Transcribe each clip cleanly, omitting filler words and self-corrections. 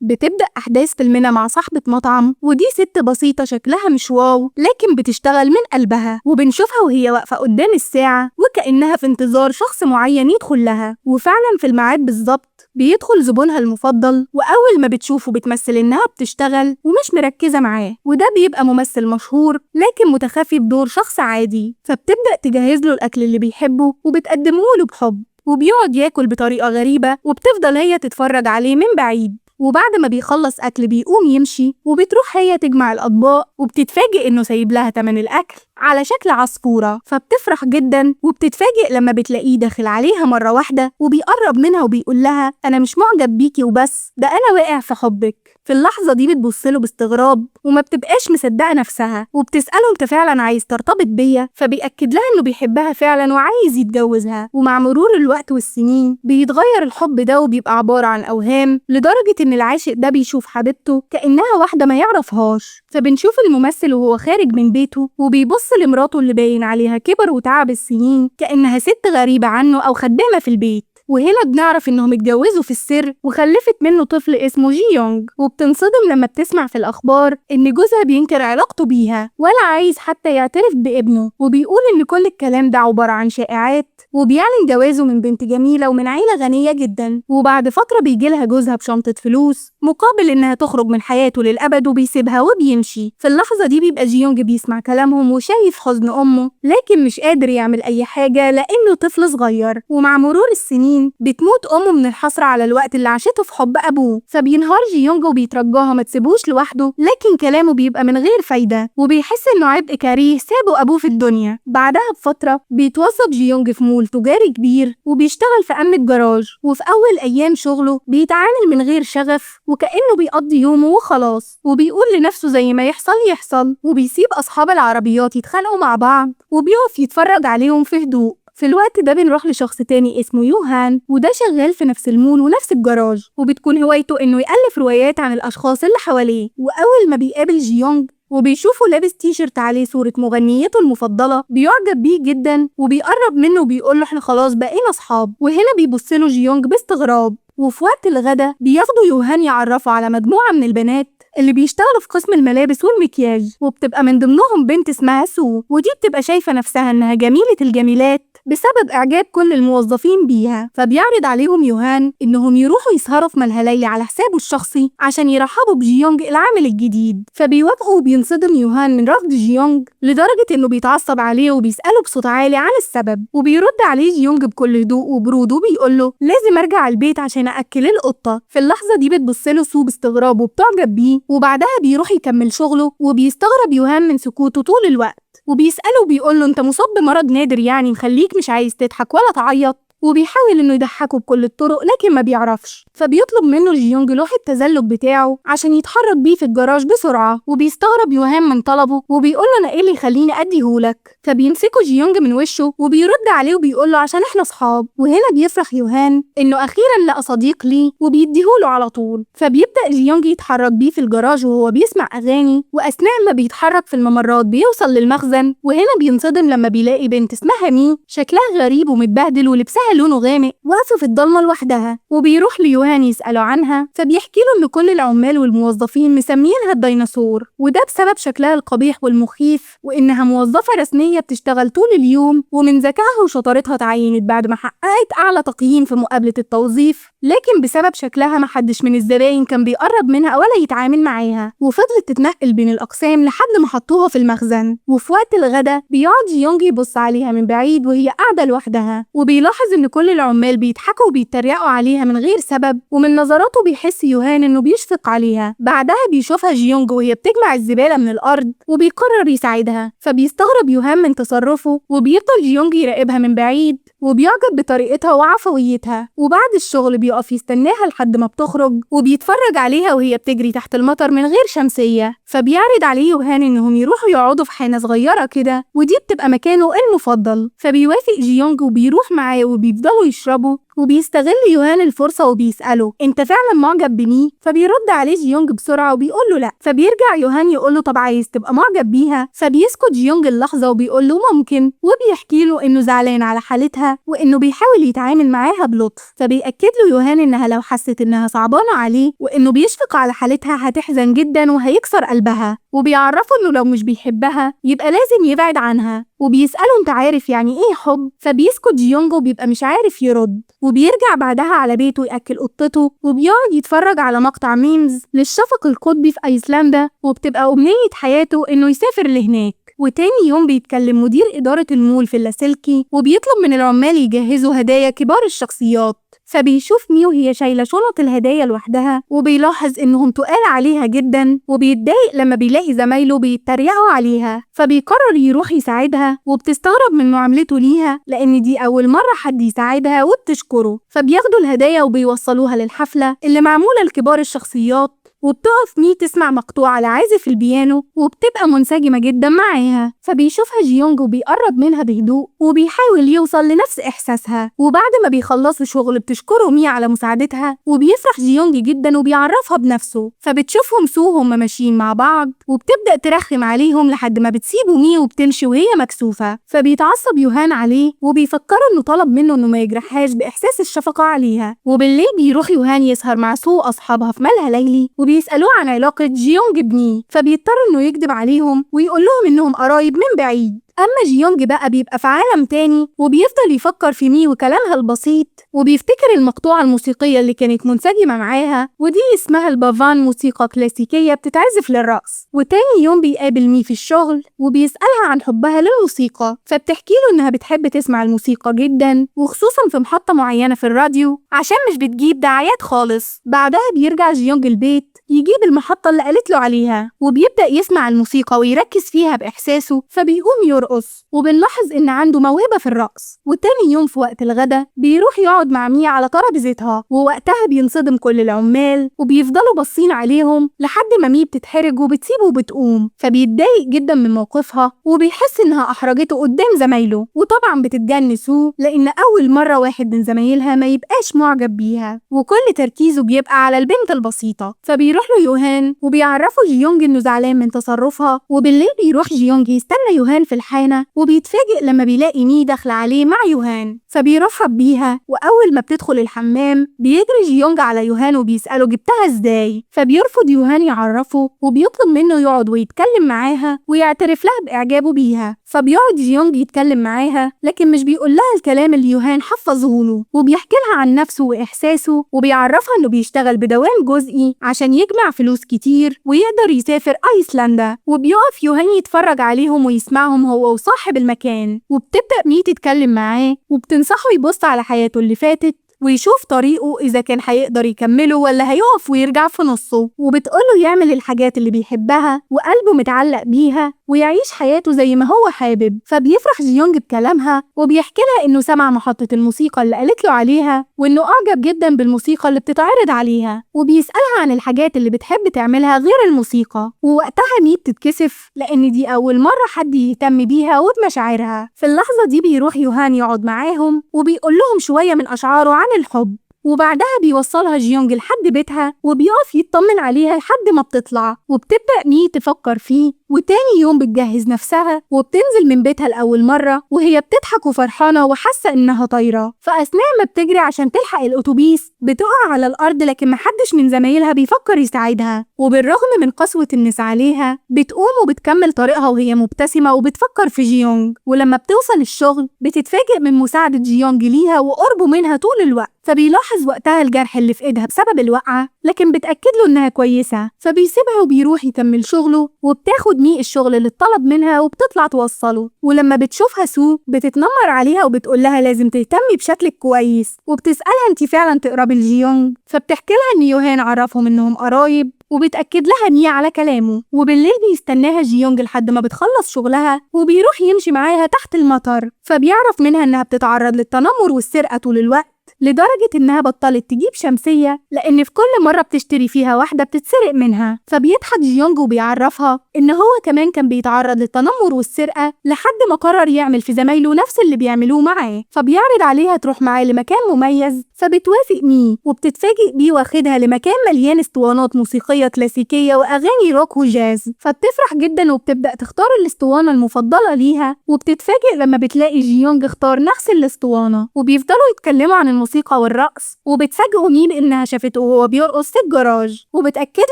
بتبدأ أحداث فيلمنا مع صاحبة مطعم، ودي ست بسيطة شكلها مش wow لكن بتشتغل من قلبها، وبنشوفها وهي واقفة قدام الساعة وكأنها في انتظار شخص معين يدخل لها. وفعلا في الميعاد بالظبط بيدخل زبونها المفضل، وأول ما بتشوفه بتمثل إنها بتشتغل ومش مركزة معاه، وده بيبقى ممثل مشهور لكن متخفي بدور شخص عادي. فبتبدأ تجهز له الأكل اللي بيحبه وبتقدمه له بحب، وبيقعد ياكل بطريقة غريبة وبتفضل هي تتفرج عليه من بعيد. وبعد ما بيخلص أكل بيقوم يمشي، وبتروح هي تجمع الأطباق، وبتتفاجئ إنه سايب لها تمن الأكل على شكل عصفورة، فبتفرح جدا. وبتتفاجئ لما بتلاقيه داخل عليها مرة واحدة وبيقرب منها وبيقول لها أنا مش معجب بيكي وبس، ده أنا واقع في حبك. في اللحظة دي بتبص له باستغراب وما بتبقاش مصدقة نفسها، وبتسأله انت فعلا عايز ترتبط بيا؟ فبيأكد لها انه بيحبها فعلا وعايز يتجوزها. ومع مرور الوقت والسنين بيتغير الحب ده وبيبقى عبارة عن أوهام، لدرجة ان العاشق ده بيشوف حبيبته كأنها واحدة ما يعرفهاش. فبنشوف الممثل وهو خارج من بيته وبيبص لمراته اللي باين عليها كبر وتعب السنين كأنها ست غريبة عنه أو خدامة في البيت. وهنا بنعرف انهم اتجوزوا في السر وخلفت منه طفل اسمه جي يونج. وبتنصدم لما بتسمع في الاخبار ان جوزها بينكر علاقته بيها ولا عايز حتى يعترف بابنه، وبيقول ان كل الكلام ده عبارة عن شائعات، وبيعلن جوازه من بنت جميلة ومن عيلة غنية جدا. وبعد فترة بيجيلها جوزها بشنطة فلوس مقابل انها تخرج من حياته للأبد، وبيسيبها وبيمشي. في اللحظة دي بيبقى جيونج بيسمع كلامهم وشايف حزن أمه، لكن مش قادر يعمل أي حاجة لأنه طفل صغير. ومع مرور السنين بتموت أمه من الحسرة على الوقت اللي عاشته في حب أبوه، فبينهار جيونج وبيترجاها ما تسيبوش لوحده، لكن كلامه بيبقى من غير فايدة، وبيحس إنه عبء كريه سابه أبوه في الدنيا. بعدها بفترة بيتوظف جيونج في مول تجاري كبير وبيشتغل في أمن الجراج، وفي أول أيام شغله بيتعامل من غير شغف وكأنه بيقضي يومه وخلاص، وبيقول لنفسه زي ما يحصل يحصل، وبيسيب أصحاب العربيات يتخانقوا مع بعض وبيقف يتفرج عليهم في هدوء. في الوقت ده بنروح لشخص تاني اسمه يوهان، وده شغال في نفس المول ونفس الجراج، وبتكون هوايته انه يألف روايات عن الأشخاص اللي حواليه. وأول ما بيقابل جيونج وبيشوفه لابس تيشرت عليه صورة مغنيته المفضلة بيعجب بيه جدا وبيقرب منه وبيقول له احنا خلاص بقينا اصحاب. وهنا بيبص له جيونج باستغراب. وفي وقت الغدا بياخدوا يوهان يعرفوا على مجموعة من البنات اللي بيشتغلوا في قسم الملابس والمكياج، وبتبقى من ضمنهم بنت اسمها سو، ودي بتبقى شايفة نفسها انها جميلة الجميلات بسبب اعجاب كل الموظفين بيها. فبيعرض عليهم يوهان انهم يروحوا يسهروا في ملهى ليلي على حسابه الشخصي عشان يرحبوا بجيونج العامل الجديد. فبيوافقوا، وبينصدم يوهان من رفض جيونج لدرجة انه بيتعصب عليه وبيسأله بصوت عالي عن السبب. وبيرد عليه جيونج بكل هدوء وبرود وبيقول له لازم ارجع البيت عشان اكل القطة. في اللحظة دي بتبص له سو باستغراب وبتعجب بيه، وبعدها بيروح يكمل شغله. وبيستغرب يوهان من سكوته طول الوقت وبيسأله وبيقول له انت مصاب بمرض نادر يعني مخليك مش عايز تضحك ولا تعيط، وبيحاول انه يضحكه بكل الطرق لكن ما بيعرفش. فبيطلب منه جيونج لوح التزلج بتاعه عشان يتحرك بيه في الجراج بسرعة، وبيستغرب يوهان من طلبه وبيقول له انا ايه اللي يخليني اديهولك. فبيمسكه جيونج من وشه وبيرد عليه وبيقول له عشان احنا اصحاب. وهنا بيفرح يوهان انه اخيرا لقى صديق ليه وبيديهوله على طول. فبيبدا جيونج يتحرك بيه في الجراج وهو بيسمع اغاني، واثناء ما بيتحرك في الممرات بيوصل للمخزن. وهنا بينصدم لما بيلاقي بنت اسمها مي شكلها غريب ومتبهدل ولبسها لونه غامق واقفة في الضلمة لوحدها. وبيروح ليوهان يسأله عنها، فبيحكي له إن كل العمال والموظفين مسميينها الديناصور، وده بسبب شكلها القبيح والمخيف، وإنها موظفة رسمية بتشتغل طول اليوم، ومن ذكائها وشطارتها اتعينت بعد ما حققت أعلى تقييم في مقابلة التوظيف، لكن بسبب شكلها محدش من الزباين كان بيقرب منها ولا يتعامل معاها، وفضلت تتنقل بين الأقسام لحد ما حطوها في المخزن. وفي وقت الغدا بيقعد جيونج يبص عليها من بعيد وهي قاعدة لوحدها، وبيلاحظ إن كل العمال بيضحكوا وبيتريقوا عليها من غير سبب، ومن نظراته بيحس يوهان إنه بيشفق عليها. بعدها بيشوفها جيونج وهي بتجمع الزبالة من الأرض وبيقرر يساعدها، فبيستغرب يوهان من تصرفه وبيفضل جيونج يراقبها من بعيد وبيعجب بطريقتها وعفويتها. وبعد الشغل بيقف يستناها لحد ما بتخرج وبيتفرج عليها وهي بتجري تحت المطر من غير شمسية. فبيعرض عليه يوهان إنهم يروحوا يقعدوا في حانة صغيرة كده، ودي بتبقى مكانه المفضل. فبيوافق جيونج وبيروح معاه وبيفضلوا يشربوا وبيستغل يوهان الفرصة وبيسأله انت فعلا معجب بمي؟ فبيرد عليه جيونج بسرعة وبيقول له لا. فبيرجع يوهان يقول له طب عايز تبقى معجب بيها؟ فبيسكت جيونج اللحظة وبيقول له ممكن، وبيحكي له انه زعلان على حالتها وانه بيحاول يتعامل معاها بلطف. فبيأكد له يوهان انها لو حست انها صعبانة عليه وانه بيشفق على حالتها هتحزن جدا وهيكسر قلبها، وبيعرفه انه لو مش بيحبها يبقى لازم يبعد عنها، وبيسأله انت عارف يعني ايه حب؟ فبيسكت جيونج وبيبقى مش عارف يرد. وبيرجع بعدها على بيته يأكل قطته، وبيقعد يتفرج على مقطع memes للشفق القطبي في ايسلندا، وبتبقى أمنية حياته انه يسافر لهناك. وتاني يوم بيتكلم مدير إدارة المول في اللاسلكي وبيطلب من العمال يجهزوا هدايا كبار الشخصيات. فبيشوف مي وهي شايلة شنط الهدايا لوحدها، وبيلاحظ إنهم تقال عليها جدا، وبيتضايق لما بيلاقي زمايله بيتريقوا عليها، فبيقرر يروح يساعدها، وبتستغرب من معاملته ليها لأن دي أول مرة حد يساعدها وبتشكره. فبياخدوا الهدايا وبيوصلوها للحفلة اللي معمولة لكبار الشخصيات، وبتقف مي تسمع مقطوعة لعازف البيانو وبتبقى منسجمة جدا معاها. فبيشوفها جيونج وبيقرب منها بهدوء وبيحاول يوصل لنفس إحساسها. وبعد ما بيخلصوا شغل بتشكره مي على مساعدتها، وبيفرح جيونج جدا وبيعرفها بنفسه. فبتشوفهم سو هما ماشيين مع بعض وبتبدأ ترخم عليهم لحد ما بتسيبه مي وبتمشي وهي مكسوفة. فبيتعصب يوهان عليه وبيفكره إنه طلب منه إنه ما يجرحهاش بإحساس الشفقة عليها. وبالليل بيروح يوهان يسهر مع سو وأصحابها في ملهى ليلي، وبيسألوه عن علاقة جيونج بمي، فبيضطر إنه يكذب عليهم ويقول لهم إنهم قرايب من بعيد. أما جيونج بقى بيبقى في عالم تاني، وبيفضل يفكر في مي وكلامها البسيط، وبيفتكر المقطوعة الموسيقية اللي كانت منسجمة معاها، ودي اسمها البافان، موسيقى كلاسيكية بتتعزف للرقص. وتاني يوم بيقابل مي في الشغل وبيسألها عن حبها للموسيقى، فبتحكي له إنها بتحب تسمع الموسيقى جدا، وخصوصا في محطة معينة في الراديو عشان مش بتجيب دعايات خالص. بعدها بيرجع جيونج البيت يجيب المحطة اللي قالت له عليها، وبيبدأ يسمع الموسيقى ويركز فيها بإحساسه، فبيقوم يرقص، وبنلاحظ إن عنده موهبة في الرقص. وتاني يوم في وقت الغدا بيروح يقعد مع مي على ترابيزتها، ووقتها بينصدم كل العمال وبيفضلوا باصين عليهم لحد ما مي بتتحرج وبتسيبه وبتقوم. فبيتضايق جدا من موقفها وبيحس إنها أحرجته قدام زمايله، وطبعا بتتجن سو لأن أول مرة واحد من زمايلها ما يبقاش معجب بيها، وكل تركيزه بيبقى على البنت البسيطة. فبيروح له يوهان وبيعرفه جيونج إنه زعلان من تصرفها. وبالليل بيروح جيونج يستنى يوهان في الحانة، وبيتفاجئ لما بيلاقي مي داخلة عليه مع يوهان، فبيرحب بيها. وأول ما بتدخل الحمام بيجري جيونج على يوهان وبيسأله جبتها إزاي، فبيرفض يوهان يعرفه وبيطلب منه يقعد ويتكلم معاها ويعترف لها بإعجابه بيها. فبيقعد جيونج يتكلم معاها لكن مش بيقول لها الكلام اللي يوهان حفظه له، وبيحكي لها عن نفسه وإحساسه، وبيعرفها إنه بيشتغل بدوام جزئي عشان يجمع فلوس كتير ويقدر يسافر أيسلندا. وبيقف يوهان يتفرج عليهم ويسمعهم هو وصاحب المكان، وبتبدأ مي تتكلم معاه وبتنصحه يبص على حياته اللي فاتت ويشوف طريقه إذا كان هيقدر يكمله ولا هيقف ويرجع في نصه، وبتقوله يعمل الحاجات اللي بيحبها وقلبه متعلق بيها ويعيش حياته زي ما هو حابب. فبيفرح جيونج بكلامها وبيحكي لها إنه سمع محطة الموسيقى اللي قالت له عليها وإنه أعجب جدا بالموسيقى اللي بتتعرض عليها، وبيسألها عن الحاجات اللي بتحب تعملها غير الموسيقى. ووقتها مي بتتكسف لأن دي أول مرة حد يهتم بيها وبمشاعرها. في اللحظة دي بيروح يوهان يقعد معاهم وبيقول لهم شوية من أشعاره عن الحب، وبعدها بيوصلها جيونج لحد بيتها وبيقف يطمن عليها لحد ما بتطلع. وبتبدأ مي تفكر فيه، وتاني يوم بتجهز نفسها وبتنزل من بيتها لأول مرة وهي بتضحك وفرحانة وحاسة إنها طايرة. فأثناء ما بتجري عشان تلحق الأتوبيس بتقع على الأرض، لكن محدش من زمايلها بيفكر يساعدها، وبالرغم من قسوة الناس عليها بتقوم وبتكمل طريقها وهي مبتسمة وبتفكر في جيونج. ولما بتوصل الشغل بتتفاجئ من مساعدة جيونج ليها وقربه منها طول الوقت، فبيلاحظ وقتها الجرح اللي في ايدها بسبب الوقعة، لكن بتأكد له إنها كويسة، فبيسيبها وبيروح يكمل شغله. وبتاخد مي الشغل اللي اتطلب منها وبتطلع توصله. ولما بتشوفها سو بتتنمر عليها وبتقول لها لازم تهتمي بشكلك كويس، وبتسألها انت فعلا تقربي لجيونج، فبتحكي لها ان يوهان عرفهم انهم قرايب، وبتأكد لها مي على كلامه. وبالليل بيستناها جيونج لحد ما بتخلص شغلها وبيروح يمشي معاها تحت المطر، فبيعرف منها انها بتتعرض للتنمر والسرقة طول الوقت، لدرجة إنها بطلت تجيب شمسية لأن في كل مرة بتشتري فيها واحدة بتتسرق منها. فبيضحك جيونج وبيعرفها إن هو كمان كان بيتعرض للتنمر والسرقة لحد ما قرر يعمل في زمايله نفس اللي بيعملوه معاه، فبيعرض عليها تروح معاه لمكان مميز. فبتوافق مي، وبتتفاجئ بيه واخدها لمكان مليان اسطوانات موسيقية كلاسيكية وأغاني روك وجاز، فبتفرح جدا وبتبدأ تختار الاسطوانة المفضلة ليها، وبتتفاجئ لما بتلاقي جيونج اختار نفس الاسطوانة، وبيفضلوا يتكلموا عن الموسيقى والرقص، وبتفاجئه مي بإنها شافته وهو بيرقص في الجراج، وبتأكد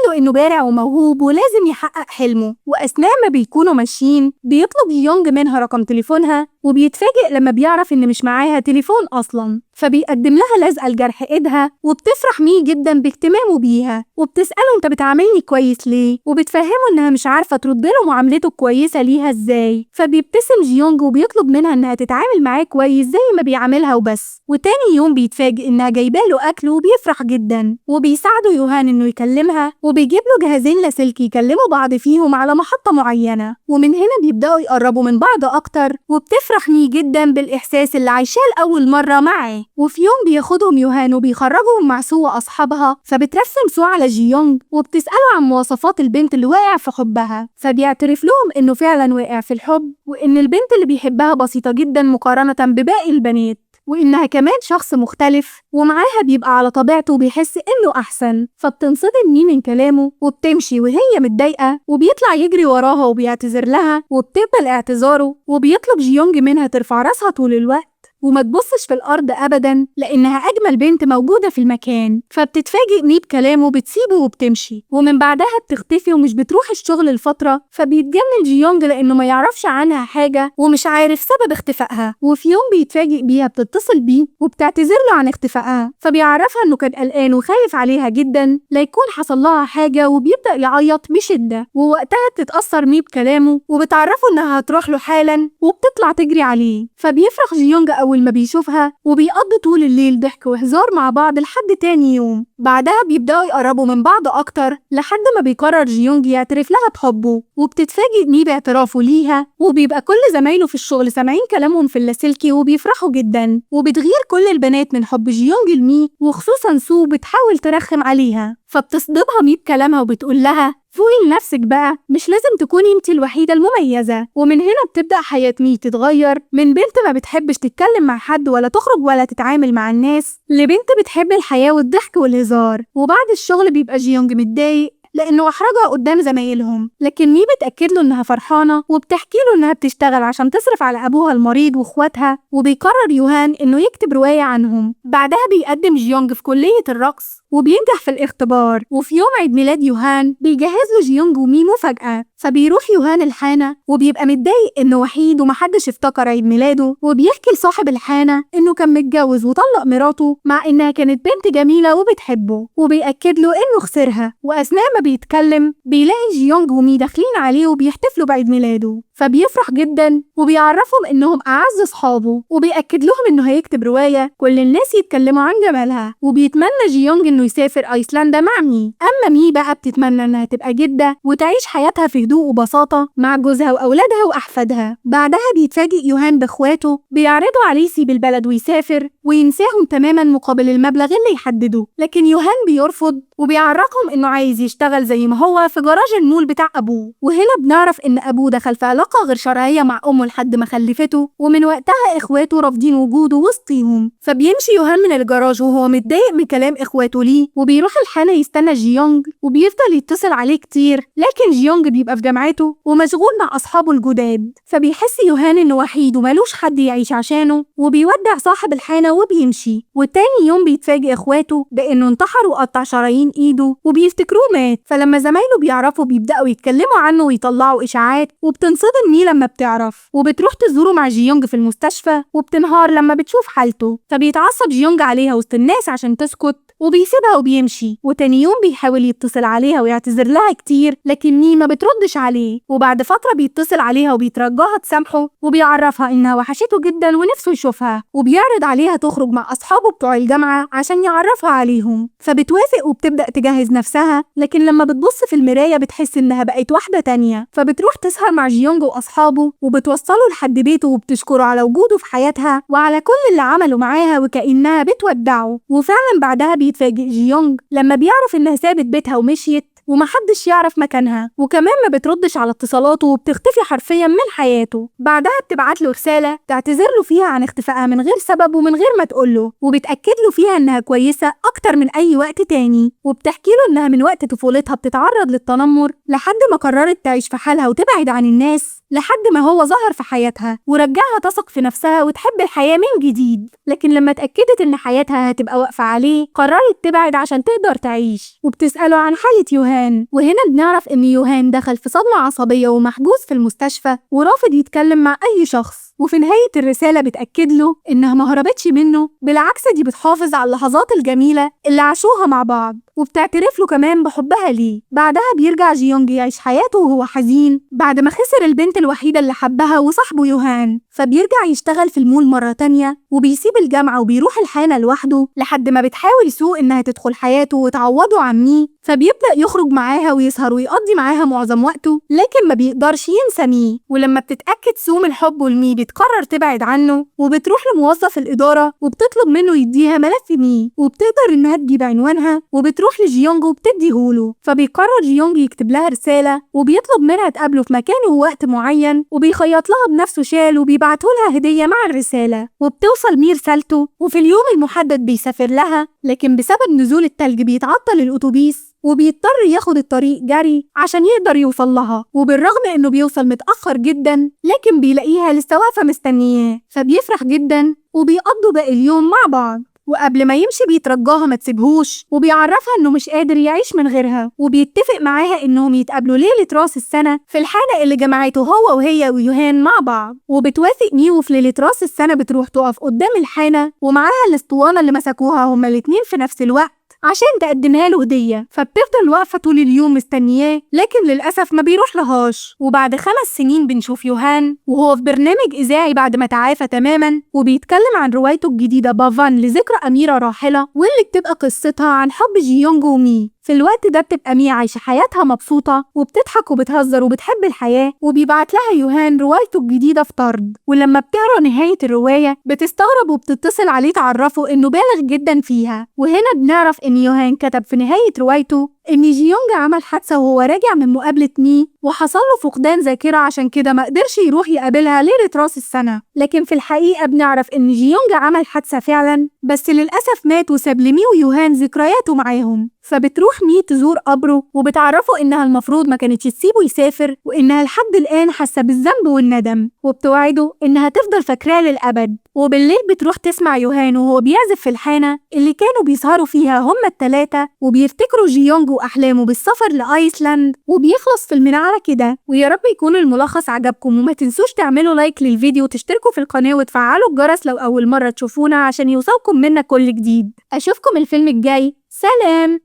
له إنه بارع وموهوب ولازم يحقق حلمه. وأثناء ما بيكونوا ماشيين بيطلب جيونج منها رقم تليفونها، وبيتفاجئ لما بيعرف إن مش معاها تليفون أصلاً، فبيقدم لها لزقة لجرح إيدها، وبتفرح مي جداً باهتمامه بيها، وبتسأله أنت بتعاملني كويس ليه؟ وبتفهمه إنها مش عارفة ترد له معاملته الكويسة ليها إزاي، فبيبتسم جيونج وبيطلب منها إنها تتعامل معاه كويس زي ما بيعاملها وبس. وتاني يوم بيتفاجئ إنها جايبه له أكل وبيفرح جداً، وبيساعده يوهان إنه يكلمها، وبيجيب له جهازين لاسلكي يكلموا بعض فيهم على محطة معينة، ومن هنا بيبدأوا يقربوا من بعض أكتر، وبتفرح مي جداً بالإحساس اللي عايشاه لأول مرة معاه. وفي يوم بياخدهم يوهان وبيخرجهم مع سو وأصحابها، فبترسم سو على جيونج وبتسأله عن مواصفات البنت اللي واقع في حبها، فبيعترف لهم إنه فعلاً واقع في الحب، وإن البنت اللي بيحبها بسيطة جداً مقارنة بباقي البنات، وإنها كمان شخص مختلف ومعاها بيبقى على طبيعته وبيحس إنه أحسن. فبتنصدم مي من كلامه وبتمشي وهي متضايقة، وبيطلع يجري وراها وبيعتذر لها وبتقبل اعتذاره، وبيطلب جيونج منها ترفع راسها طول الوقت وما تبصش في الأرض أبداً لأنها أجمل بنت موجودة في المكان. فبتتفاجئ مي بكلامه، بتسيبه وبتمشي، ومن بعدها بتختفي ومش بتروح الشغل لفترة. فبيتجنن جيونج لأنه ما يعرفش عنها حاجة ومش عارف سبب اختفائها. وفي يوم بيتفاجئ بيها بتتصل بيه وبتعتذر له عن اختفائها، فبيعرفها إنه كان قلقان وخايف عليها جداً لا يكون حصل لها حاجة، وبيبدأ يعيط بشدة. ووقتها بتتأثر مي بكلامه وبتعرفه إنها هتروح له حالاً، وبتطلع تجري عليه. فبيفرح جيونج أول ما بيشوفها، وبيقضي طول الليل ضحك وهزار مع بعض لحد تاني يوم. بعدها بيبدأوا يقربوا من بعض أكتر لحد ما بيقرر جيونج يعترف لها بحبه، وبتتفاجئ مي باعترافه ليها، وبيبقى كل زمايله في الشغل سامعين كلامهم في اللاسلكي وبيفرحوا جدا، وبتغير كل البنات من حب جيونج لمي، وخصوصا سو بتحاول ترخم عليها. فبتصدمها مي بكلامها وبتقول لها فوقي لنفسك بقى، مش لازم تكوني انت الوحيدة المميزة. ومن هنا بتبدأ حياة مي تتغير من بنت ما بتحبش تتكلم مع حد ولا تخرج ولا تتعامل مع الناس، لبنت بتحب الحياة والضحك والهزار. وبعد الشغل بيبقى جيونج متضايق لأنه أحرجها قدام زمايلهم، لكن مي بتأكد له إنها فرحانة وبتحكي له إنها بتشتغل عشان تصرف على أبوها المريض وإخواتها. وبيقرر يوهان إنه يكتب رواية عنهم. بعدها بيقدم جيونج في كلية الرقص وبينجح في الاختبار. وفي يوم عيد ميلاد يوهان بيجهز له جيونج ومي مفاجأة، فبيروح يوهان الحانة وبيبقى متضايق إنه وحيد ومحدش افتكر عيد ميلاده، وبيحكي لصاحب الحانة إنه كان متجوز وطلق مراته مع إنها كانت بنت جميلة وبتحبه، وبيأكد له إنه خسرها. وأثناء ما بيتكلم بيلاقي جيونج ومي داخلين عليه وبيحتفلوا بعيد ميلاده، فبيفرح جدا وبيعرفهم إنهم أعز أصحابه، وبيأكد لهم إنه هيكتب رواية كل الناس يتكلموا عن جمالها. وبيتمنى جيونج إنه يسافر أيسلندا مع مي. أما مي بقى بتتمنى إنها تبقى جدة وتعيش حياتها في هدوء وبساطة مع جوزها وأولادها وأحفادها. بعدها بيتفاجئ يوهان بإخواته بيعرضوا عليه يسيب البلد ويسافر وينساهم تماما مقابل المبلغ اللي يحدده، لكن يوهان بيرفض وبيعرفهم إنه عايز يشتغل زي ما هو في جراج المول بتاع أبوه. وهنا بنعرف إن أبوه دخل في علاقة غير شرعية مع أمه لحد ما خلفته، ومن وقتها إخواته رافضين وجوده وسطيهم. فبيمشي يوهان من الجراج وهو متضايق من كلام إخواته ليه، وبيروح الحانة يستنى جيونج وبيفضل يتصل عليه كتير، لكن جيونج بيبقى في جامعته ومشغول مع أصحابه الجداد. فبيحس يوهان إنه وحيد ومالوش حد يعيش عشانه، وبيودع صاحب الحانة وبيمشي. وتاني يوم بيتفاجئ إخواته بإنه انتحر وقطع شرايين إيده وبيفتكروه مات. فلما زمايله بيعرفوا بيبدأوا يتكلموا عنه ويطلعوا إشاعات، وبتنصدم مي لما بتعرف، وبتروح تزوره مع جيونج في المستشفى وبتنهار لما بتشوف حالته. فبيتعصب جيونج عليها وسط الناس عشان تسكت وبيسيبها وبيمشي. وتاني يوم بيحاول يتصل عليها ويعتذر لها كتير، لكن مي ما بتردش عليه. وبعد فترة بيتصل عليها وبيترجاها تسامحه وبيعرفها إنها وحشته جدا ونفسه يشوفها، وبيعرض عليها تخرج مع أصحابه بتوع الجامعة عشان يعرفها عليهم. فبتوافق وبتبدأ تجهز نفسها، لكن لما بتبص في المراية بتحس إنها بقت واحدة تانية. فبتروح تسهر مع جيونج وأصحابه وبتوصله لحد بيته وبتشكره على وجوده في حياتها وعلى كل اللي عمله معاها وكأنها بتودعه. وفعلا بعدها بيتفاجئ جيونج لما بيعرف إنها سابت بيتها ومشيت، ومحدش يعرف مكانها، وكمان ما بتردش على اتصالاته وبتختفي حرفيا من حياته. بعدها بتبعت له رسالة تعتذر له فيها عن اختفائها من غير سبب ومن غير ما تقوله، وبتأكد له فيها إنها كويسة أكتر من أي وقت تاني، وبتحكي له إنها من وقت طفولتها بتتعرض للتنمر لحد ما قررت تعيش في حالها وتبعد عن الناس، لحد ما هو ظهر في حياتها ورجعها تثق في نفسها وتحب الحياة من جديد. لكن لما اتأكدت إن حياتها هتبقى واقفة عليه قررت تبعد عشان تقدر تعيش. وبتسأله عن حالة يوهان، وهنا بنعرف إن يوهان دخل في صدمة عصبية ومحجوز في المستشفى ورافض يتكلم مع أي شخص. وفي نهاية الرسالة بتأكد له إنها ما هربتش منه، بالعكس دي بتحافظ على اللحظات الجميلة اللي عاشوها مع بعض، وبتعترف له كمان بحبها ليه. بعدها بيرجع جيونج يعيش حياته وهو حزين بعد ما خسر البنت الوحيدة اللي حبها وصاحبه يوهان، فبيرجع يشتغل في المول مرة تانية وبيسيب الجامعة وبيروح الحانة لوحده لحد ما بتحاول سو إنها تدخل حياته وتعوضه عن مي، فبيبدأ يخرج معاها ويسهر ويقضي معاها معظم وقته، لكن ما بيقدرش ينسى مي. ولما بتتأكد سو من حبه لمي بتقرر تبعد عنه، وبتروح لموظف الإدارة وبتطلب منه يديها ملف مي، وبتقدر إنها تجيب عنوانها، وبتروح لجيونج وبتديهوله. فبيقرر جيونج يكتب لها رسالة وبيطلب منها تقابله في مكان ووقت معين، وبيخيط لها بنفسه شال وبيبعته لها هدية مع الرسالة. وبتوصل مي رسالته، وفي اليوم المحدد بيسافر لها، لكن بسبب نزول التلج بيتعطل الأتوبيس وبيضطر ياخد الطريق جري عشان يقدر يوصل لها. وبالرغم انه بيوصل متأخر جدا لكن بيلاقيها لسه واقفة مستنياه، فبيفرح جدا وبيقضوا باقي اليوم مع بعض. وقبل ما يمشي بيترجاها ما تسيبهوش، وبيعرفها انه مش قادر يعيش من غيرها، وبيتفق معاها انهم يتقابلوا ليلة راس السنة في الحانة اللي جمعته هو وهي ويوهان مع بعض. وبتوافق مي، وفي ليلة راس السنة بتروح تقف قدام الحانة ومعاها الاسطوانة اللي مسكوها هما الاتنين في نفس الوقت عشان تقدمها له هدية، فبتفضل واقفة طول اليوم مستنياه، لكن للأسف ما بيروح لهاش. وبعد 5 سنين بنشوف يوهان وهو في برنامج إذاعي بعد ما تعافى تماما، وبيتكلم عن روايته الجديدة بافان لذكرى أميرة راحلة، واللي بتبقى قصتها عن حب جيونج ومي. في الوقت ده بتبقى مي عايشة حياتها مبسوطة وبتضحك وبتهزر وبتحب الحياة، وبيبعت لها يوهان روايته الجديدة في طرد. ولما بتقرا نهاية الرواية بتستغرب وبتتصل عليه تعرفه إنه بالغ جدا فيها. وهنا بنعرف إن يوهان كتب في نهاية روايته إن جيونج عمل حادثة وهو راجع من مقابلة مي وحصل له فقدان ذاكرة، عشان كده ما قدرش يروح يقابلها ليلة راس السنة. لكن في الحقيقة بنعرف إن جيونج عمل حادثة فعلا، بس للأسف مات وساب لمي ويوهان ذكرياته معاهم. فبتروح مي تزور قبره وبتعرفه إنها المفروض ما كانتش تسيبه يسافر، وإنها لحد الآن حاسة بالذنب والندم، وبتوعده إنها تفضل فاكراه للأبد. وبالليل بتروح تسمع يوهان وهو بيعزف في الحانة اللي كانوا بيسهروا فيها هما التلاتة، وبيفتكروا جيونج وأحلامه بالسفر لأيسلند، وبيخلص فيلمنا على كده. ويا رب يكون الملخص عجبكم، وما تنسوش تعملوا لايك للفيديو وتشتركوا في القناة وتفعلوا الجرس لو أول مرة تشوفونا عشان يوصلكم منا كل جديد. أشوفكم الفيلم الجاي، سلام.